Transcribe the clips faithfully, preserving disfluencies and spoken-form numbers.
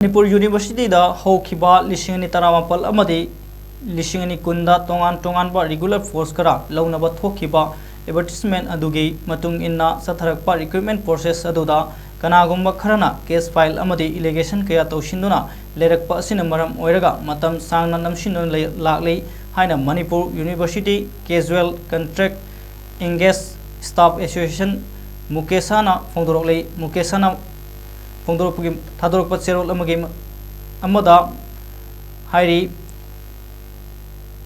ꯃꯅꯤꯄꯨꯔ ꯌꯨꯅꯤꯚꯔꯁꯤꯇꯤꯗ ꯍꯧꯈꯤꯕ ꯂꯤꯁꯤꯡ ꯑꯅꯤ ꯇꯔꯥꯃꯥꯄꯜ ꯑꯃꯗꯤ ꯂꯤꯁꯤꯡ ꯑꯅꯤ ꯀꯨꯟꯗ ꯇꯣꯉꯥꯟ ꯇꯣꯉꯥꯟꯕ regular post ꯈꯔ ꯂꯧꯅꯕ ꯊꯣꯛꯈꯤꯕ advertisement ꯑꯗꯨꯒꯤ ꯃꯇꯨꯡ ꯏꯟꯅ ꯆꯠꯊꯔꯛꯄ recruitment process ꯑꯗꯨꯗ ꯀꯅꯥꯒꯨꯝꯕ ꯈꯔꯅ case file ꯑꯃꯗꯤ allegation ꯀꯌꯥ ꯇꯧꯁꯤꯟꯗꯨꯅ ꯂꯩꯔꯛꯄ ꯑꯁꯤꯅ ꯃꯔꯝ ꯑꯣꯏꯔꯒ ꯃꯇꯝ ꯁꯥꯡꯅ ꯅꯝꯁꯤꯟꯗꯨꯅ ꯂꯩ-, ꯂꯥꯛꯂꯤ ꯍꯥꯏꯅ Manipur university Casual Contract Engaged Staff Association, ꯃꯨꯀꯦꯁꯥꯅ ꯐꯣꯡꯗꯣꯔꯛꯂꯤ꯫ ꯃꯨꯀꯦꯁꯥꯅ ꯐꯣꯡꯗꯣꯔꯛꯄꯒꯤ, ꯊꯥꯗꯣꯔꯛꯄ ꯆꯦꯔꯣꯜ ꯑꯃꯒꯤ ꯃ-, ꯑꯃꯗ ꯍꯥꯏꯔꯤ,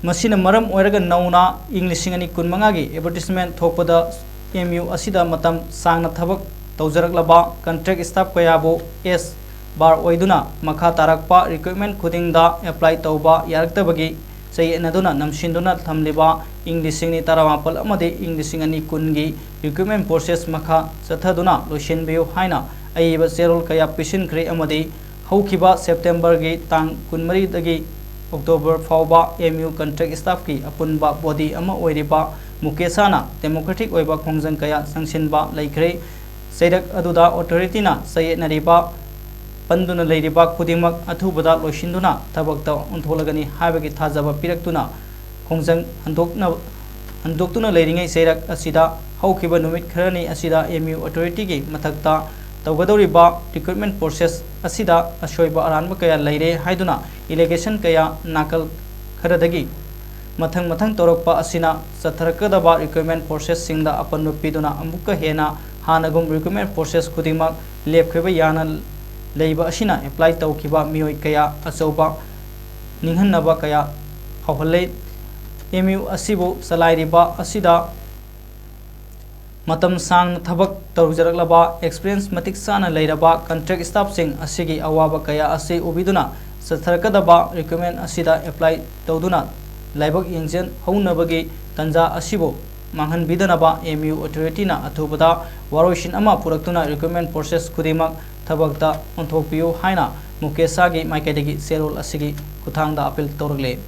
ꯃꯁꯤꯅ ꯃꯔꯝ ꯑꯣꯏꯔꯒ ꯅꯧꯅ ꯏꯪ ꯂꯤꯁꯤꯡ ꯑꯅꯤ ꯀꯨꯟꯃꯉꯥꯒꯤ advertisement ꯊꯣꯛꯄꯗ M U ꯑꯁꯤꯗ ꯃꯇꯝ ꯁꯥꯡꯅ ꯊꯕꯛ ꯇꯧꯖꯔꯛꯂꯕ contract staff ꯀꯌꯥꯕꯨ S bar ꯑꯣꯏꯗꯨꯅ ꯃꯈꯥ ꯇꯥꯔꯛꯄ recruitment ꯈꯨꯗꯤꯡꯗ apply ꯇꯧꯕ ꯌꯥꯔꯛꯇꯕꯒꯤ ꯆꯌꯦꯠꯅꯗꯨꯅ ꯅꯝꯁꯤꯟꯗꯨꯅ ꯊꯝꯂꯤꯕ ꯏꯪ ꯂꯤꯁꯤꯡ ꯑꯅꯤ ꯇꯔꯥꯃꯥꯄꯜ ꯑꯃꯗꯤ ꯏꯪ ꯂꯤꯁꯤꯡ ꯑꯅꯤ ꯀꯨꯟꯒꯤ recruitment process ꯃꯈꯥ ꯆꯠꯊꯗꯨꯅ ꯂꯣꯏꯁꯤꯟꯕꯤꯌꯨ ꯍꯥꯏꯅ ꯑꯏꯕ ꯆꯦꯔꯣꯜ ꯀꯌꯥ ꯄꯤꯁꯤꯟꯈ꯭ꯔꯦ ꯑꯃꯗꯤ ꯍꯧꯈꯤꯕ Septemberꯒꯤ ꯇꯥꯡ ꯀꯨꯟꯃꯔꯤꯗꯒꯤ October ꯐꯥꯎꯕ M U contract staffꯀꯤ ꯑꯄꯨꯟꯕ body ꯑꯃ ꯑꯣꯏꯔꯤꯕ ꯃꯨꯀꯦꯁꯥꯅ democratic ꯑꯣꯏꯕ ꯈꯣꯡꯖꯪ ꯀꯌꯥ ꯆꯪꯁꯤꯟꯕ ꯂꯩꯈ꯭ꯔꯦ꯫ ꯆꯩꯔꯛ ꯑꯗꯨꯗ authorityꯅ ꯆꯌꯦꯠꯅꯔꯤꯕ, ꯄꯟꯗꯨꯅ ꯂꯩꯔꯤꯕ ꯈꯨꯗꯤꯡꯃꯛ ꯑꯊꯨꯕꯗ ꯂꯣꯏꯁꯤꯟꯗꯨꯅ ꯊꯕꯛꯇ ꯑꯣꯟꯊꯣꯛꯂꯒꯅꯤ ꯍꯥꯏꯕꯒꯤ ꯊꯥꯖꯕ ꯄꯤꯔꯛꯇꯨꯅ ꯈꯣꯡꯖꯪ ꯍꯟꯗꯣꯛꯅ-, ꯍꯟꯗꯣꯛꯇꯨꯅ ꯂꯩꯔꯤꯉꯩ ꯆꯩꯔꯛ ꯑꯁꯤꯗ ꯍꯧꯈꯤꯕ ꯅꯨꯃꯤꯠ ꯈꯔꯅꯤ ꯑꯁꯤꯗ M U authorityꯒꯤ ꯃꯊꯛꯇ ꯇꯧꯒꯗꯧꯔꯤꯕ recruitment process ꯑꯁꯤꯗ ꯑꯁꯣꯏꯕ ꯑꯔꯥꯟꯕ ꯀꯌꯥ ꯂꯩꯔꯦ ꯍꯥꯏꯗꯨꯅ allegation ꯀꯌꯥ ꯅꯥꯀꯜ ꯈꯔꯗꯒꯤ ꯃꯊꯪ ꯃꯊꯪ ꯇꯧꯔꯛꯄ ꯑꯁꯤꯅ ꯆꯠꯊꯔꯛꯀꯗꯕ recruitment processꯁꯤꯡꯗ ꯑꯄꯟꯕ ꯄꯤꯗꯨꯅ ꯑꯃꯨꯛꯀ ꯍꯦꯟꯅ ꯍꯥꯟꯅꯒꯨꯝ recruitment process ꯈꯨꯗꯤꯡꯃꯛ ꯂꯦꯞꯈꯤꯕ ꯌꯥꯅ ꯂꯩꯕ ꯑꯁꯤꯅ apply ꯇꯧꯈꯤꯕ ꯃꯤꯑꯣꯏ ꯀꯌꯥ ꯑꯆꯧꯕ ꯅꯤꯡꯍꯟꯅꯕ ꯀꯌꯥ ꯐꯥꯎꯍꯜꯂꯦ꯫ M U ꯑꯁꯤꯕꯨ ꯆꯂꯥꯏꯔꯤꯕ ꯑꯁꯤꯗ ꯃꯇꯝ ꯁꯥꯡꯅ ꯊꯕꯛ ꯇꯧꯖꯔꯛꯂꯕ, experience ꯃꯇꯤꯛ ꯆꯥꯅ ꯂꯩꯔꯕ contract staffꯁꯤꯡ ꯑꯁꯤꯒꯤ ꯑꯋꯥꯕ ꯀꯌꯥ ꯑꯁꯤ ꯎꯕꯤꯗꯨꯅ ꯆꯠꯊꯔꯛꯀꯗꯕ recruitment ꯑꯁꯤꯗ apply ꯇꯧꯗꯨꯅ ꯂꯥꯏꯕꯛ ꯌꯦꯡꯖꯍꯧꯅꯕꯒꯤ ꯇꯥꯟꯖꯥ ꯑꯁꯤꯕꯨ ꯃꯥꯡꯍꯟꯕꯤꯗꯅꯕ M U authorityꯅ ꯑꯊꯨꯕꯗ ꯋꯥꯔꯣꯏꯁꯤꯟ ꯑꯃ ꯄꯨꯔꯛꯇꯨꯅ recruitment process ꯈꯨꯗꯤꯡꯃꯛ ꯊꯕꯛꯇ ꯑꯣꯟꯊꯣꯛꯄꯤꯌꯨ ꯍꯥꯏꯅ ꯃꯨꯀꯦꯁꯥꯒꯤ ꯃꯥꯏꯀꯩꯗꯒꯤ ꯆꯦꯔꯣꯜ ꯑꯁꯤꯒꯤ ꯈꯨꯠꯊꯥꯡꯗ appeal ꯇꯧꯔꯛꯂꯦ꯫